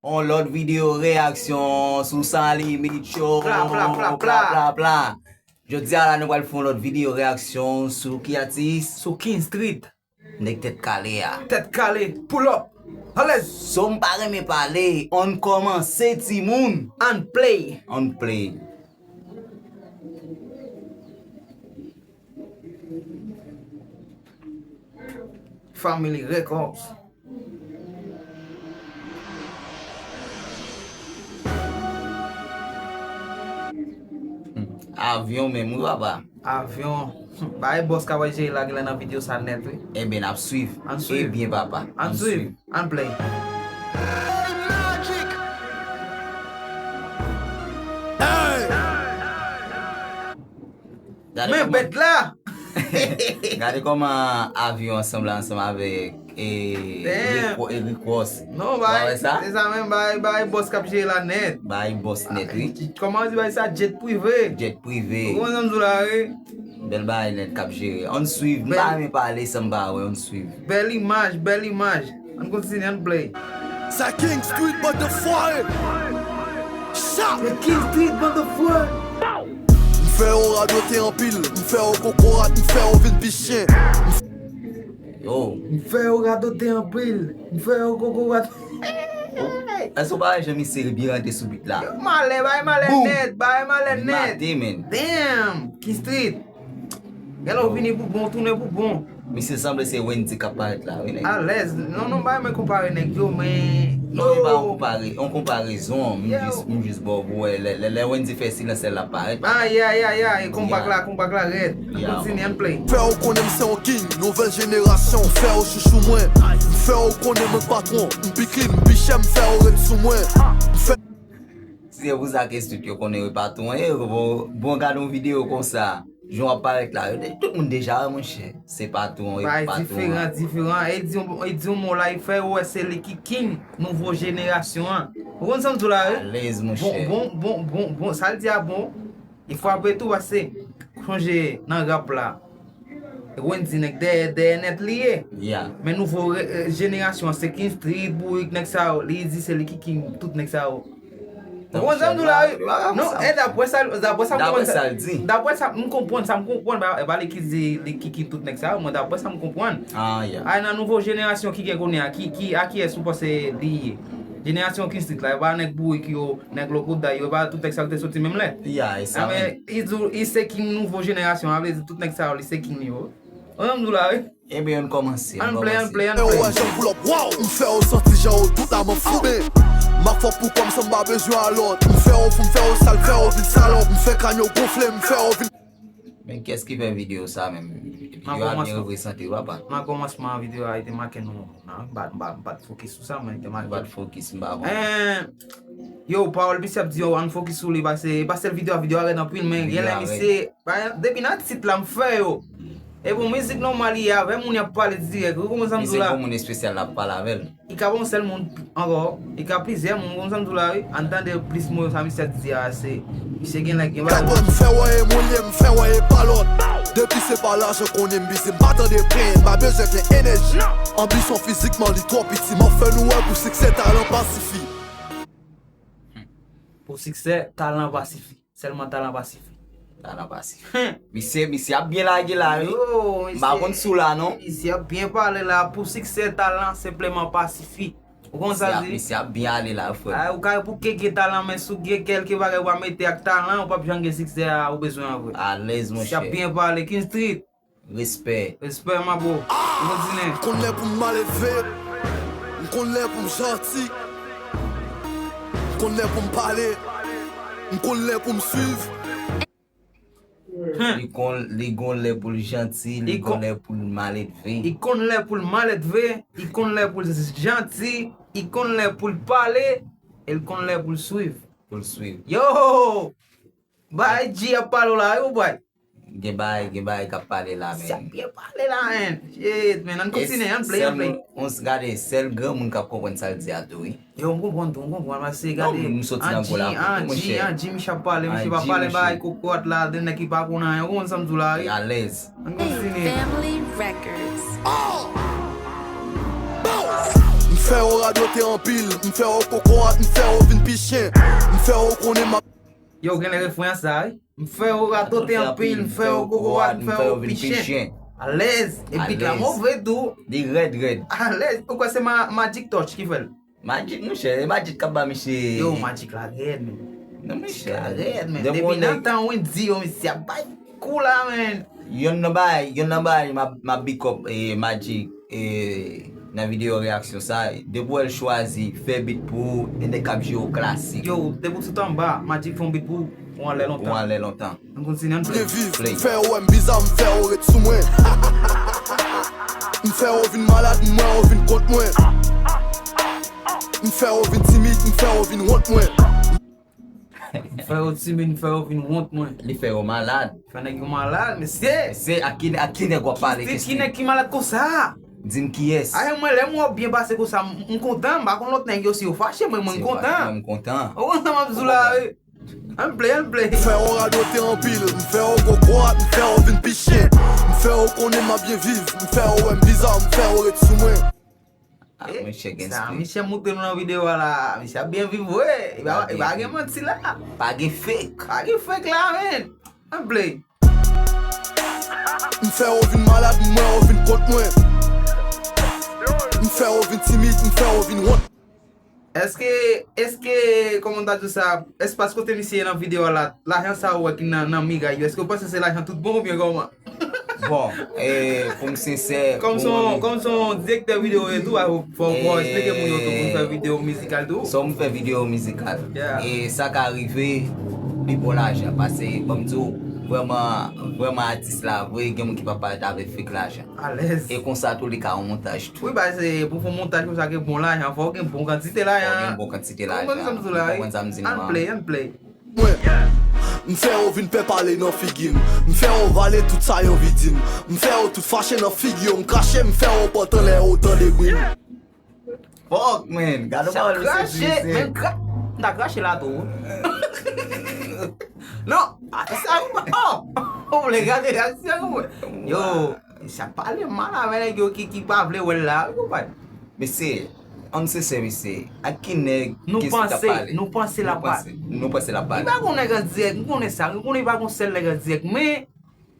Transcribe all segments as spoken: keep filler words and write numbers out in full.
On lòt videyo reyaksyon sou San Limit Show. Pla, pla, pla, pla. Pla, pla, pla. Jodi a la, nou pral fè on lòt videyo reyaksyon sou ki atis? Sou King Street. Nèg tèt kale a. Tèt kale, pull up. Alèz. So m pa renmen pale, ann kòmanse timoun. Ann play. Ann play. Family Records. Hmm. Avyon menm wi papa. Avyon. Bagay bòs k ap jere la genlè nan videyo sa nèt wi. Ebyen n ap swiv. Ann swiv. Ebyen papa. Ann swiv. Ann play. Men bèt la! Gade kòman avyon an sanble ansanm avèk e, Rick Ross. Non, bay, se sa menm, bay, bay bòs k ap jere la nèt. Bay bòs nèt wi. Kòman yo di bay sa? Jet prive. Jet prive. Ou konn sa m di w la wi? Bèl bagay nèt k ap jere. Ann swiv, m pa renmen pale san m pa wè, ann swiv. Bèl imaj, bèl imaj. Ann kontinye, ann play. Sa King Street, bann de fware. Sa King Street, bann de fware. M fè yo radote anpil, m fè yo kokorat, m fè yo vin pi chen. Yo. M fè yo radote anpil, m fè yo kokorat. Èske w pa wè jan misye byen rantre sou beat la? Yo malè, bay malè nèt, bay malè nèt. Li mate, man. Damn, King Street. Gade w vini pou bon, tounen pou bon. Misye sanble se Wendy k ap parèt la wi nèg. Alèz. Non, non, m pa renmen konpare nèg yo, men. Non, e pa yon konpare, yon konparezon, m jis, m jis ba w pou wè, lè, lè, lè Wendy fè silans, l ap parèt. Ah, yeah, yeah, yeah, e konbak la, konbak la rèd. Kontinye, ann play. Fè yo konnen m se yon king, nouvèl jenerasyon, fè yo chouchou mwen. M fè yo konnen mwen patwon, m pi clean, m pi chè, m fè yo ret sou mwen. M fè Si se pou sa ke street yo konnen wi patwon, e bon, bon gade yon videyo konsa. Jan w ap parèt la, yo, tout moun deja wè monchè. Se patwon, e patwon. Bay diferan, diferan. E di yon, e di yon mo la, e fè yo wè se li ki king nouvo jenerasyon an. Ou konn sa m di w la wi? Alèz monchè. Bon, bon, bon, bon, bon, sa l di a bon. E frape tou, paske sonje nan rap la, Wendy nèg dèyè, dèyè nèt li ye. Yeah. Men nouvo re-, e, jenerasyon an, se King Street, Bourik, nèg sa yo, li di se li ki king tout nèg sa yo. Ou konprann sa m di w la wi? Non, e daprè sa, daprè sa m konprann sa, daprè sa m konprann, sa m konprann, pa, e pa li ki di li ki king tout nèg sa yo, men daprè sa m konprann. Ah, yeah. Ay, nan nouvo jenerasyon ki gen kounye a, ki, ki, a kiyès ou panse li ye? Jenerasyon King Street la, e pa nèg Bourik yo, nèg Lokoda yo, e pa tout nèg sa yo te soti menm lè. Yeah, e sa menm. Men, li di w, li se king nouvo jenerasyon, sa vle di tout nèg sa yo, li se king yo. Ou konprann m di w la wi? Ebyen, ann kòmanse, ann kòmanse. Ann play, ann play, ann play. Yo wè jan m pull up, wow! M fè yo santi jan yo tout la m anfoube. M ap fò pou kò m san m pa bezwen a lòt. M fè yo fou, m fè yo sal, m fè yo vin salòp. M fè kràn yo gonfle, m fè yo vin Men kiyès ki fè videyo sa menm? Videyo a byen reprezante, papa. Nan kòmansman videyo a, li te make nou, non, m pa, m pa, m pa t fokis sou sa, men li te make nou. Ou pa t fokis, m pa konn. Eh, yo, pawòl misye ap di yo, ann fokis sou li, paske, paske videyo a, videyo a rèd anpil, men genlè misye, depi nan tit la m fè yo. E bon, mizik nòmal li ye, avè moun y ap pale dirèk, ou konprann sa m di w la? Misye gon moun espesyal l ap pale avè l. Li ka pa yon sèl moun ankò, li ka plizyè moun, ou konn sa m di w la wi. Ann tande plis mo sa misye ap di a, se misye gen lè gen bagay. Kapon, m fè wè e mwen ye, m fè wè e pa lòt. Depi se pa lajan konnen m bize, m pa tande plenn, m pa bezwen gen enèji. Anbisyon fizikman li twò piti, m ap fè nou wè pou siksè talan pa sifi. Pou siksè talan pa sifi. Sèlman talan pa sifi. Talan pa sifi. Misye, misye ap byen lage la wi. M pa konn si w la non. Misye ap byen pale la, pou siksè talan senpleman pa sifi. Ou konn sa l di? Misye ap byen ale la frè m. Ay, ou ka pou ke gen talan, men si w gen kèlke bagay w pa mete ak talan, ou p ap janm gen siksè a ou bezwen an vre. Alèz monchè. Misye ap byen pale, King Street. Respè. Respè, my bro. Ann kontinye. M konn lè pou m maledve. M konn lè pou m janti. M konn lè pou m pale. M konn lè pou m swiv. Li konn, li gon lè pou l janti, li gon lè pou l maledve. Li konn lè pou l maledve, li konn lè pou l janti, li konn lè pou l pale, e li konn lè pou l swiv. Pou l swiv. Yo! Bay G ap pale w la, yo, bay. Gen bagay, gen bagay k ap pale la, men. Sa byen pale la, men. Shit, men. Ann kontinye, ann play, ann play. Gade, sèl granmoun k ap konprann sa l di a tou, wi. Yo, m konprann tou, m konprann, paske gade, Angie, Angie, Angie, misye pa pale, misye pa pale bagay kokorat la, de nèg ki pa konn anyen, ou konprann sa m di w la, wi. Li alèz. Ann kontinye. Family Records. Oh! Bow! M Fè yo radote anpil, m fè yo kokorat, m fè yo vin pi chen. M fè yo konnen m ap Yo, gen lè refren an sa, wi. M fè yo radote anpil, m fè yo kokorat, m fè yo pi chen. Alèz. E bit la move tou. Li rèd, rèd. Alèz. Ou kwè se ma, Magic Touch ki fè l? Magic, monchè, e Magic k ap ba misye. Yo, Magic la rèd, men. Non, monchè. Magic la rèd, men. Depi nan tan Wendy yo, misye ap bay kou la, men. Yonn nan bagay, yonn nan bagay, m ap, m ap big up, eh, Magic, eh, nan videyo reyaksyon sa. Depi w wè l chwazi fè bit pou ou, e nèg k ap jwe yo klasik. Yo, depi w sot anba, Magic fè yon bit pou ou, ou anlè lontan. Ou anlè lontan. Ann kontinye, ann play. Byen viv, m fè yo wè m bizar, m fè yo ret sou mwen. M fè yo vin malad, m wè yo vin kont mwen. M fè yo vin timid, m fè yo vin wont mwen. M fè yo timid, m fè yo vin wont mwen. Li fè yo malad. Fè nèg yo malad, mesye. Mesye, ak ki, ak ki nèg w ap pale? Ki, ki nèg ki malad konsa? Di m kiyès. Ayen mwen, lè m wè w byen pase konsa, m, m kontan, m pa konn lòt nèg yo si yo fache, mwen, mwen m kontan. Mwen m kontan. Ou konn sa m ap di w la, wi. Ann play, ann play. M fè yo radote anpil, m fè yo kokorat, m fè yo vin pi chen. M fè yo konnen m ap byen viv, m fè yo wè m bizar, m fè yo ret sou mwen. Ah, eh, monchè, gen sa, misye montre nou nan videyo a la. Misye ap byen viv, vre. E pa, e pa gen manti la. Pa gen fake. Pa gen fake la, men. Ann play. M fè yo vin malad, m wè yo vin kont mwen. M fè yo vin timid, m fè yo vin wont. Èske, èske, kòman m ta di w sa, espas kote misye ye nan videyo a la, lajan sa ou wè ki nan, nan miray yo, èske w panse se lajan tout bon oubyen kòman? Bon, eh, pou m sensè, kòm se yon, kòm se yon direktè videyo e tou, a, fò, fò eksplike moun yo tou pou m fè videyo mizikal tou. Sa m fè videyo mizikal. Yeah. E sa ka rive, li bon lajan, paske, ban m di w, vrèman, vrèman atis la, vre, gen moun ki pa parèt avèk fake lajan. Alèz. E konsa tou, li ka yon montaj tou. Wi, ba, se pou fè yon montaj konsa, gen bon lajan, fò w gen bon kantite lajan. Fò w gen bon kantite lajan. Ou konprann sa m di w la, wi? Ou konprann sa m di nou an? Ann play, ann play. Mwen. M fè yo vin pè pale nan figi m. M fè yo vale tout sa yo anvi di m. M fè yo tout fache nan figi yo. M krache, m fè yo pòt anlè yo tande bri m. Fuck, man. Gade pawòl misye di, mesye. Men kra-, m ta krache la tou. Non, a, sa ou pa, oh! Ou vle gade reaksyon mwen. Yo, sa pale mal avè nèg yo ki, ki pa vle wè l la, wi, konprann. Mesye, ann sensè, mesye. Ak ki nèg, nou panse, nou panse l ap pale. Nou panse l ap pale. Li pa gon nèg an dirèk, m konnen sa. M konnen li pa gon sèl nèg an dirèk, men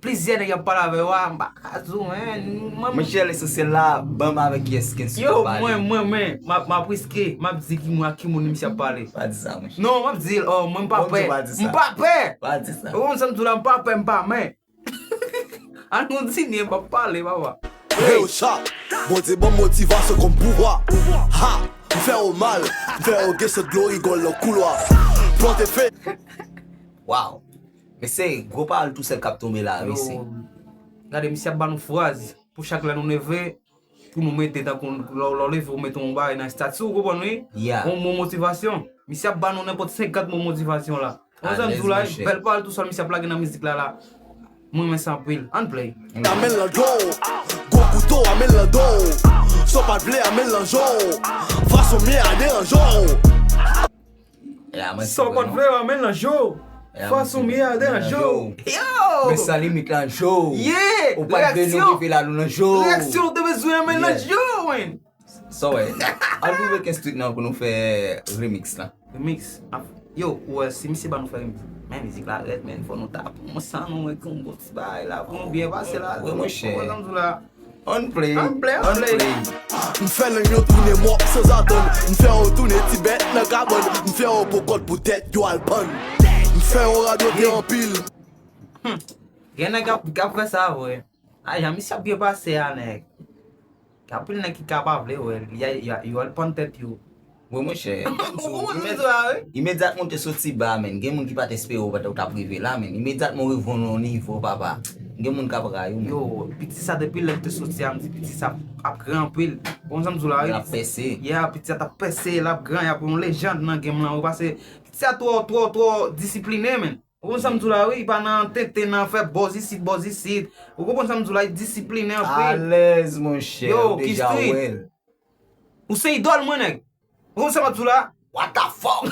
plizyè nèg y ap pale avè yo a, m pa ka di w, men, mwen, mwen. Monchè, lesansyèl la, ban m avèk kiyès ki sou pale. Yo, mwen, mwen, mwen, m ap, m ap riske, m ap di ki moun, ak ki moun misye ap pale. Pa di sa, monchè. Non, m ap di l, oh, mwen m pa pè. M pa pè. Pa di sa. Ou konn sa m di w la, m pa pè, m pa, men. Ann kontinye, m ap pale, papa. Hey, yo, chat. Bondye ban m motivasyon kòm pouvwa. Ha! M fè yo mal, m fè yo gen sant dlo rigòl nan koulwa. Plante fe. Wow. Men se gwo pawòl tou sèl k ap tonbe la, mesye. Yo, gade, misye ap ba nou fraz pou chak lè nou leve, pou nou mete tankou lè, lè w leve, ou mete yon bagay nan estati w, ou konprann, wi? Yeah. Yon mo motivasyon. Misye ap ba nou nenpòt senkant mo motivasyon la. Ou konprann sa m di w la, wi? Bèl pawòl tou sèl misye ap lage nan mizik la, la. Mwen renmen sa anpil. Ann play. Amèn l nan do w. Gwo kouto, amèn l nan do w. Sa w pa t vle, amèn l nan je w. Fason m ye a deranje w. Sa w pa t vle, amèn l nan je w. Fason m ye a deranje w. Yo! Men san limit lan je w. Yeah! Ou pa t vle nou rive la, nou nan je w. Reaksyon w te bezwen, amèn l nan je w, man. Sa w wè? Al pou vekens tweet nan pou nou fè remix lan. Remix. Ap, yo, ou wè, si misye ba nou fè remix, men mizik la rèd, men fò nou ta pran san nou, wè, kon bon ti bagay la, pou nou byen pase la. Wi, monchè. Ou wè sa m di w la? Ann play. Ann play, ann play. M fè lang yo tounen mòp sanzatann. M fè yo tounen ti bèt nan kabann. M fè yo pran kòd pou tèt yo al pann. M fè yo radote anpil. Hmm. Gen nèg k ap, k ap fè sa vre. A, jan misye ap byen pase a, nèg. Gen anpil nèg ki ka pa vle wè l. Y a, y a, yo al pann tèt yo. Wi, monchè. Ou konprann sa, wi? Imedyatman w te soti ba, men, gen moun ki pa t espere w, w t ap rive la, men. Imedyatman w rive nan yon nivo, papa. Gen moun k ap rayi w, men. Yo, piti sa depi lè l te soti a, m di piti sa ap gran anpil. Ou konn sa m di w la, wi? L ap pèse. Yeah, piti sa t ap pèse, l ap gran, y ap yon lejann nan game lan, wi, paske piti sa twò, twò, twò disipline, men. Ou konn sa m di w la, wi, pa nan tenten, nan fè buzz isit, buzz isit. Ou konprann sa m di w la, li disipline anpil. Alèz, monchè, ou deja wè l. Ou se idòl mwen, nèg. Ou konn sa m ap di w la? What the fuck?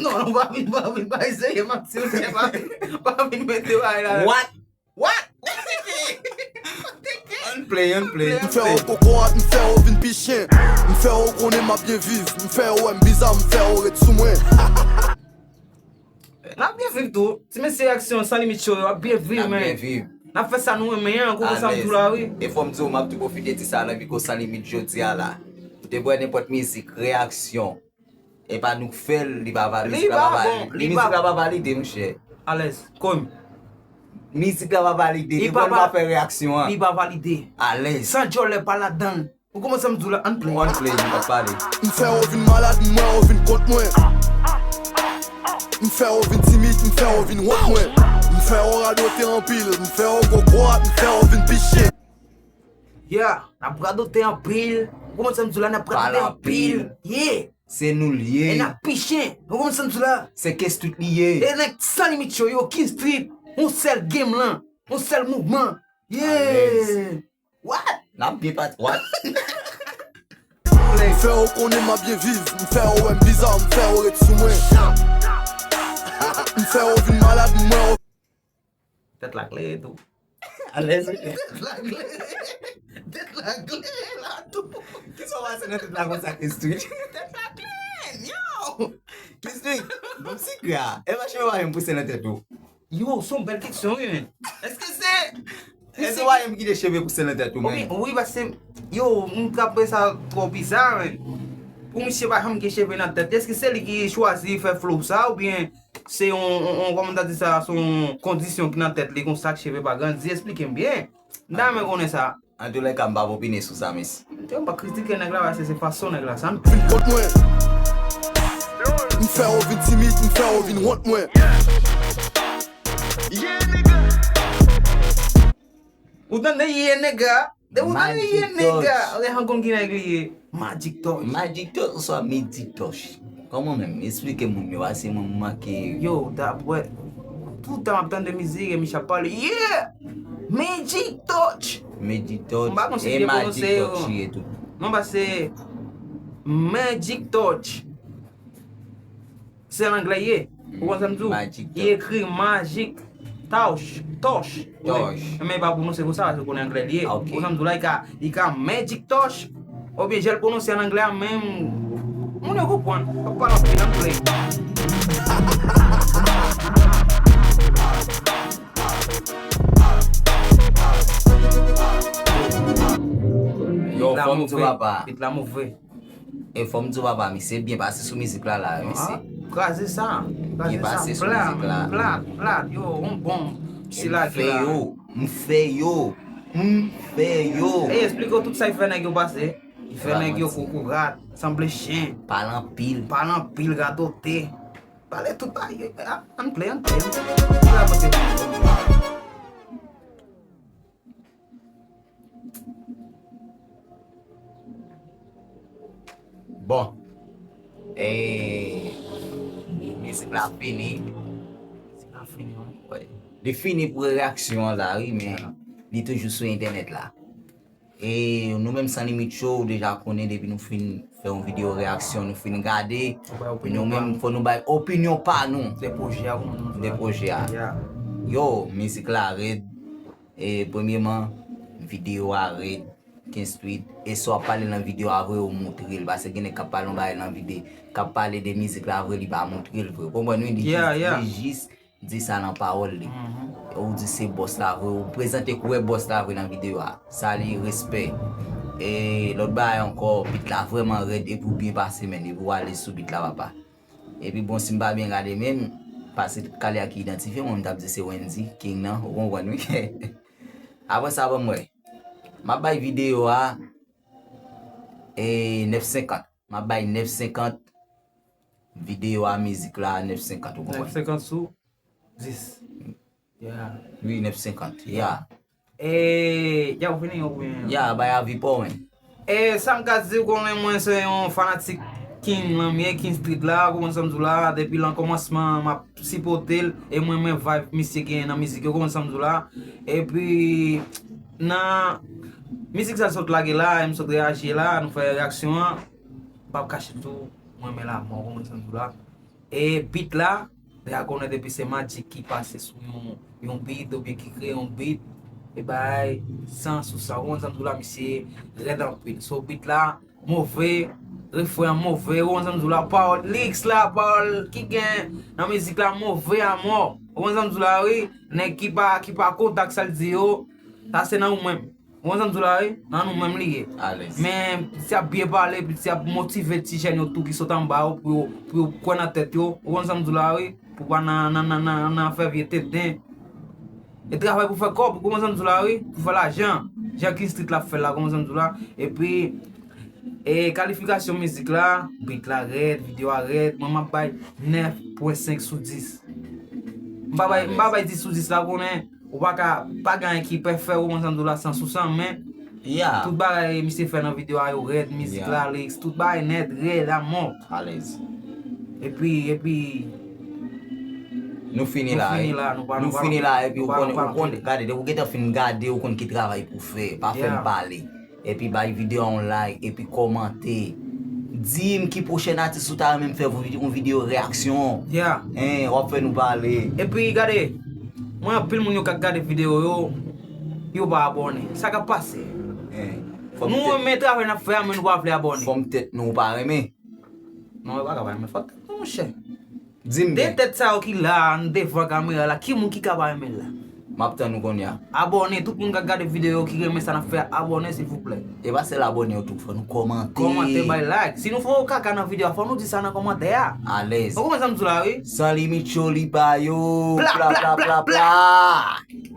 Non, non, pa vin, pa vin, pa eseye, m ap di w, pa vin, pa vin mete bagay la. What? What? Ann play, ann play. M fè w kokorat, m fè w vin pi chen. M fè w konnen m ap byen viv. M fè w wè m biza, m fè w ret sou mwen. N ap byen viv tou. Ti mesye Reaksyon San Limit Show yo ap byen viv, men. N ap fè sa nou renmen an, ou konprann sa m di w la, wi. E fò m di w, m ap tou pwofite di sa nan mikwo San Limit jodi a la. Ou te bwè nenpòt mizik, reaksyon. E pa nou k fè l, li pa valide. Mizik la pa valide, monchè. Alèz, kòm. Mizik la pa valide, li pa fè reaksyon an. Li pa valide. Alèz. San djòlè pa ladan l. Ou konprann sa m di w la, ann play. Ann play, nou p ap pale. M fè w vin malad, m wè w vin kont mwen. M fè w vin timid, m fè w vin wont mwen. M fè w radote anpil, m fè w kokorat, m fè w vin pi chen. Yeah, n ap radote anpil. Ou konprann sa m di w la, n ap radote anpil. Yeah. Se nou l ye. E n ap pi chen. Ou konprann sa m di w la? Se King Street li ye. E nèg San Limit Show yo, King Street. Yon sèl game lan. Yon sèl mouvman. Yeah. What? N ap byen pati. What? M fè w konnen m ap byen viv. M fè w wè m biza, m fè w ret sou mwen. M fè w vin malad, m wè w. Tèt la klere tou. Alèz. Tèt la klere. Tèt la klere la tou. Kisa w pase nan tèt la konsa, King Street? Tèt la klere, yo. King Street, bon, sekrè a. E mache pa menm pouse nan tèt ou. Yo, se yon bèl keksyon, wi, men. Èske se Èske w pa menm kite cheve pouse nan tèt ou, men? Wi, paske, yo, m t ap wè sa twò biza, men. Pou misye pa janm gen cheve nan tèt, èske se li ki chwazi fè flow sa, oubyen se yon, yon, yon, kòman ta di sa, se yon kondisyon ki nan tèt li, konsa k cheve pa grandi? Esplike m byen. M ta renmen konnen sa. Antoulèka, m p ap opine sou sa, mesye. M pa kritike nèg la, paske se fason nèg la, sa m. Vin kont mwen. M fè w vin timid, m fè w vin wont mwen. Ou tande, ye nèg la? Depi ou tande ye nèg la, ou deja konn ki nèg li ye. Magic Touch. Magic Touch oswa Magic Touch? Kòman menm? Esplike moun yo, paske mwen m manke. Yo, dapre tout tan m ap tande mizik e misye ap pale, yeah! Magic Touch. Magic Touch. M pa konn si byen pwononse yo. Non, paske Magic Touch. Se an anglè ye. Ou konn sa m di w? Li ekri Magic Touch. Touch. Touch. Men pa pwononse konsa, paske ou konnen anglè li ye. Ou konn sa m di w la, li ka, li ka Magic Touch. Oubyen jan l pwononse an anglè a, men moun yo konprann. Pa pale anpil, ann play. Yo, fò m di w papa. Beat la move. E fò m di w papa, misye byen pase sou mizik la la, mesye. Kraze sa. Kraze sa. Plat, plat, plat. Yo, yon bon. Sila ki la. M fè yo. M fè yo. M fè yo. E esplike w tout sa ki fè nèg yo pase. Ki fè nèg yo kokorat, sanble chen. Pale anpil. Pale anpil, radote. Pale tout bagay. Ann play, ann play, ann play. Sila pase. Bon. E mizik la fini. Mizik la fini, wi. Li fini pou reaksyon an la, wi, men li toujou sou entènèt la. E nou menm San Limit Show, ou deja konnen depi nou fin fè yon videyo reaksyon, nou fin gade. Nou menm, fò nou bay opinyon pa nou. De pwojè a, kòman nou di la. De pwojè a. Yo, mizik la rèd. E premyeman, videyo a rèd, King Street. E sa w ap pale nan videyo a vre, ou montre l. Paske gen nèg k ap pale yon bagay nan videyo, k ap pale de mizik la vre, li pa montre l vre. Ou konprann, wi? Li jis, li jis di sa nan pawòl li. Ou di se bòs la vre, ou prezante koulè bòs la vre nan videyo a. Sa li respè. E lòt bagay ankò, beat la vrèman rèd, epi w byen pase, men, epi w alèz sou beat la, papa. Epi bon, si m pa byen gade menm, paske Kalya ki idantifye mwen, m t ap di se Wendy, King nan, ou konprann, wi. Apre sa, ban m wè. M ap bay videyo a, e, nèf senkant. M ap bay nèf senkant. Videyo a, mizik la, nèf senkant, ou konprann? Nèf senkant sou dis. Yeah. Wi, nèf senkant. Yeah. E, ya, ou fini, ou fini? Ya, bay avi pa w, men. E, sa m ka di w, konnen mwen se yon fanatik King lan m ye, King Street la, ou konprann sa m di w la, depi lan kòmansman, m ap sipote l, e mwen, mwen vibe misye genyen nan mizik yo, ou konprann sa m di w la. Epi, nan mizik sa l sot lage la, e m sot reyaji la, nou fè reyaksyon an, m p ap kache tou, mwen renmen lanmò, ou konprann sa m di w la. E beat la, deja konnen depi se Magic ki pase sou yon, yon beat, oubyen ki kreye yon beat, E bay san sou san. Ou konn sa m di w la, misye rèd anpil. So, beat la move, refren an move. Ou konn sa m di w la, pawòl, lyrics la, pawòl ki gen nan mizik la move amò. Ou konn sa m di w la, wi. Nèg ki pa, ki pa kontak sa l di yo, sa se nan ou menm. Ou konn sa m di w la, wi? Nan nou menm li ye. Alèz. Men, pitit ap byen pale, pitit ap motive ti jèn yo tou ki sot anba yo pou yo, pou yo kwè nan tèt yo. Ou konn sa m di w la, wi? Pou pa nan, nan, nan, nan, nan fè vye tenten. E travay pou fè kòb, ou konn sa m di w la, wi? Pou fè lajan. Jan King Street la ap fè l la, ou konn sa m di w la? Epi, e kalifikasyon mizik la, beat la rèd, videyo a rèd, mwen m ap bay nèf pwen senk sou dis. M pa bay, m pa bay dis sou dis la, ou konnen, ou pa ka, pa gen anyen ki pèfè, ou konn sa m di w la, san sou san, men Yeah. Tout bagay misye fè nan videyo a yo rèd, mizik la, lyrics, tout bagay nèt, rèd, amò. Alèz. Epi, epi, Nou fini nou la, fini wi. la, nou pa, Nou nou pa, fini la, epi nou ou pa, konn, nou pa ou konn, gade, depi ou gentan fin gade, ou konn ki travay pou fè. Pa fè m Yeah. pale. Epi bay videyo a yon like, epi kòmante. Di m ki pwochèn atis ou ta renmen m fè yon vide- yon videyo reyaksyon. Yeah. Hein, w ap fè nou pale. Epi, gade, mwen anpil moun yo ka gade videyo yo, yo pa abòne. Sa k ap pase? Hein. Fò m Nou te- renmen travay n ap fè a, men nou pa vle abòne. Fò m tèt nou ou pa renmen. Non, yo pa ka pa renmen. Fòk, monchè. Di m De byen. Tèt sa yo ki la, n devan kamera la, ki moun ki ka pa renmen l la? M ap tann ou kounye a. Abòne, tout moun k ap gade videyo yo ki renmen sa n ap fè a, abòne silvouplè. E pa sèl abòne yo tou, fò nou kòmante. Kòmante, bay like. Si nou fè yon kaka nan videyo a, fò nou di sa nan kòmantè a. Alèz. Ou konprann sa m di w la, wi? San limit, choli pa yo. Pla, Pla, pla, pla, pla, pla, pla.